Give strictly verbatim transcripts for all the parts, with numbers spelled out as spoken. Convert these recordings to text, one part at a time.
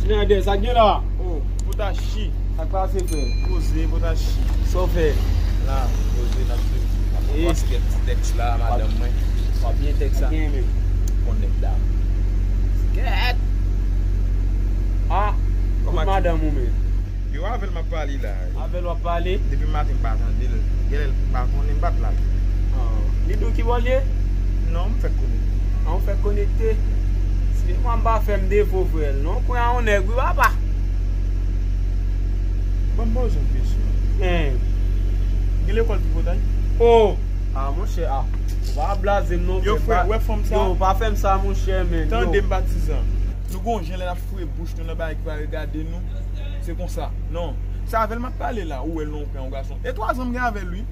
Fernandez, sa k gen la? Oh, Potachi. Sa k pase, frè? Poze, Potachi. Sa w fè? La, poze, n ap swiv. N ap pran ti tèks la, madanm mwen. W ap byen tèks la. Gen menm. Konn nèg la. Kèt! Ah, kòman madanm ou menm? Yo, avè l m ap pale la. Avè l w ap pale? Depi maten m pa tande l. Genlè l pa konnen m pa t la. Ah, li di w ki bò l ye? Non, m fèk konekte. Ah, ou fèk konekte? Mwen m pa fè m defo, frè. Non, kwen a yon nèg, wi, papa. Ban m poze yon kesyon. Hein. Gen lekòl Tripotay? Oh! Ah, monchè, ah. Ou pa blaze m non, frè. Yo, frè, ou wè fanm sa? Yo, pa fè m sa, monchè, men. Tande m, patizan. Nou gon jan lè n ap foure bouch nou nan bagay ki pa regade nou. Se konsa. Non. Se avè l m ap pale la. Ou wè l non, frè, yon gason. E twa zan m gen avè l, wi.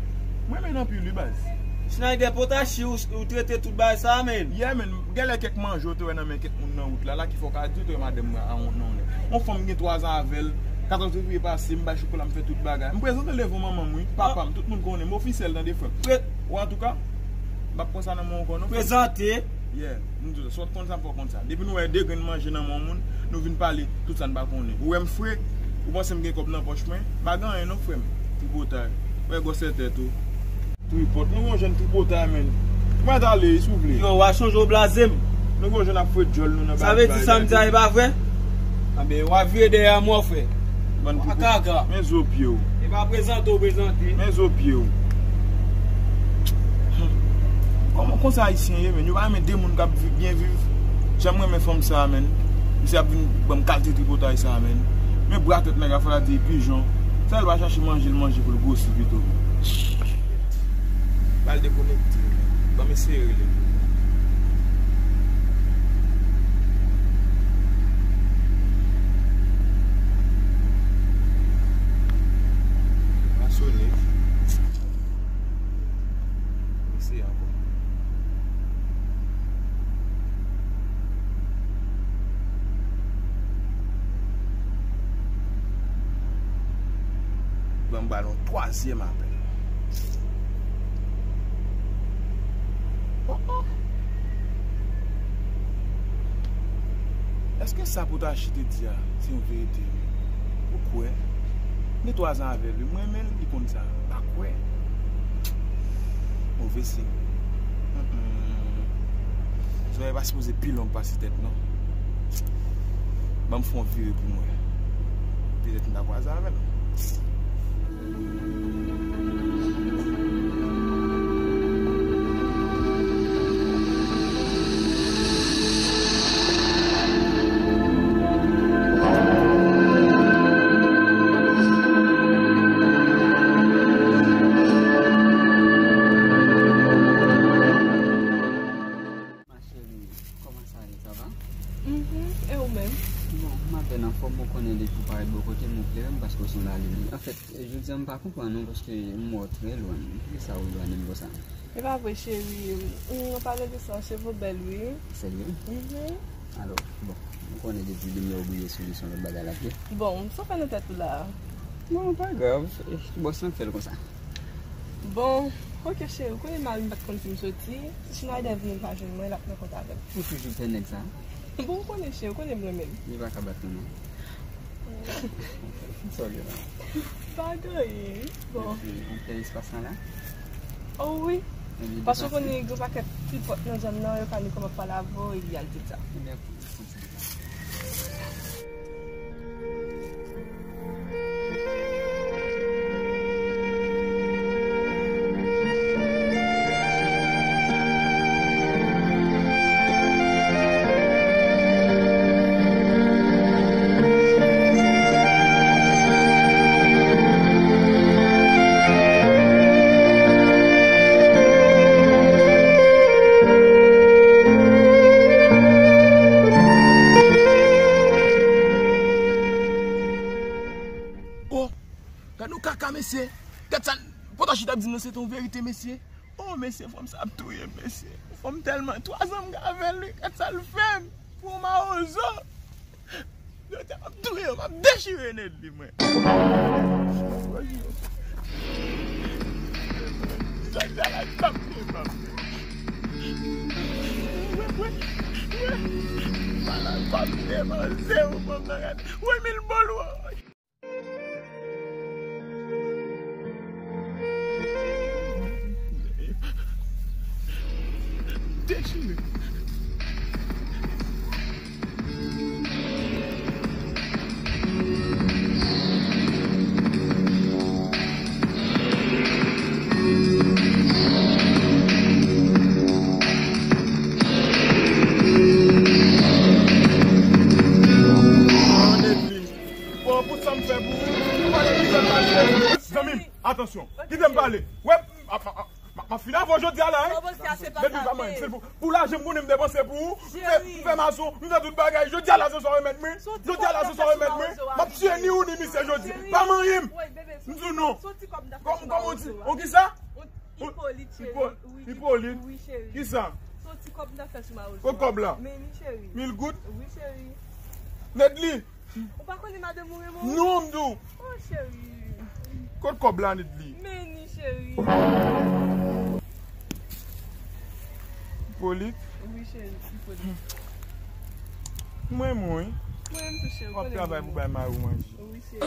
Mwen renmen l anpil, wi, baz. Schneider Potachi, ou, ou trete tout bagay sa, menn. Yeah, menn. Genlè kèk manje w te wè nan men kèk moun nan wout la, la ki fè w ka di w te wè madanm mwen a yon, nan yon lè. Yon fanm gen twa zan avè l, katòz fevriye pase, m bay chokola, m fè tout bagay. M prezante l devan manman m, wi, papa m, tout moun konnen, m ofisyèl tande, frè m. Ou antouka, m p ap pran sa nan men w ankò, non, frè m. Prezante. Yeah, m di w sa, si w t konn sa, m fè w konn sa. Depi nou wè de grenn manje nan men yon moun, nou vin pale tout sa n pa konnen. Ou wè m fre, ou panse m gen kòb nan pòch mwen, m pa gen anyen non, frè m. Tripotay. Wè gwosè tèt ou. Tripòt, nou gon jèn tripotay, menn. Kòman t ale, si w vle? Yo, w a chonje w blaze m. Nou gon jèn ap fwe djòl nou nan bagay. Sa vle di sa m di a e pa vre? Anben, w a vire dèyè m, wi, frè. Bann tripotay. Kaka. Men zo pye w. E pa prezante w prezante. Men zo pye w. Kòman konsa Ayisyen ye, menn? Yo pa renmen de moun k ap viv, byen viv. Jan m renmen fanm sa a, menn. Misye ap vin ban m kalite tripotay sa a, menn. Men bra tèt nèg la, fò l al di pijon. Sa l va chache manje, l manje pou l gwosi pito. Ba l dekonekte. Ban m eseye rele. Pa sone. Eseye ankò. Ban m ba l yon twazyèm apèl. Oh, oh. Èske sa Potachi te di a se yon verite? Ou kwè? M gen twa zan avè l, wi. M renmen l, li konn sa. M pa kwè. Move siy. Mm, mm. Zòrèy pa sipoze pi long pase tèt, non. Ban m fè yon vire pou mwen. Petèt m ta kwaze avè l. Ma chérie, kòman sa ye? Sa va? Mhm, e ou menm? Bon, m apèn anfòm, ou konnen depi w parèt bò kote m, ou klere m paske w se yon lalini. Anfèt, jodi a m pa konprann ou paske m wè w trè lwen. Poukisa ou lwanye m konsa? E pa vre, cheri. An palan de sa, cheve w bèl, wi. Serye? Mhm. Alò, bon, ou konnen depi limyè w briye sou li, se yon lòt bagay l ap ye. Bon, sa w fè nan tèt ou la a? Bon, pa grav. Bon, sa m fè l konsa? Bon, oke cheri, ou konnen mari m pa t konn si m soti. Si Schneider vini, l pa jwenn mwen, l ap nan kont avè m. Ou toujou pè nèg sa? Bon, ou konnen cheri, ou konnen m renmen l. Li pa ka bat nou non. Sa w gen la? Pa gen anyen. Bon. Epi, ou pè espas lan la? Oh wi. Paske ou konnen gen yon pakèt tripòt nan zòn nan, yo ka di kòman pale avè w, epi y al di sa. Ebyen, Oh, gad yon kaka, mesye. Gad sa Potachi t ap di m nan, se te yon verite, mesye. Oh, mesye, fanm sa ap touye m, mesye. Fanm tèlman, twa zan m gen avè l, wi. Gad sa l fè m. Pou yon mawozo. Yo te ap touye m, m ap dechire nèt li, mwen. Jodi a la, t ap touye m, ap touye m. Wi, wi. Malad pa m depanse ou ban m nan gade. Wi, mil bòl, wi. Dechire. Bon, pou sa m fè pou ou, ou pa gen mizè pase. Zanmi m, atansyon. Kite m pale. Wè, m ap, m ap, m ap, m ap fin avè w jodi a la, hein. Depi pa mwen, se pou, pou lajan m konnen m depanse pou ou. M fè, m fè mason, m fè tout bagay. Jodi a la, se sa w remèt mwen. Jodi a la, se sa w remèt mwen. M ap tiye ni ou ni misye jodi. Pa manyen m. M di w non. Kòm, kòm ou di, ou ki sa? Ipolit, cheri. Ipo-, Ipolit. Wi, cheri. Ki sa? Se yon ti kòb m ta fè sou mawozo. Kot kòb la? Men ni, cheri. Mil goud? Wi, cheri. Nedly. Ou pa konnen madanm ou renmen w? Non, m di w. Oh, cheri. Kot kòb la, Nedly? Men ni, cheri. Ipolit? Wi, cheri, Ipolit. Mwen, mwen. Mwen, m tou, cheri. W ap travay pou bay mari w manje. Wi, cheri.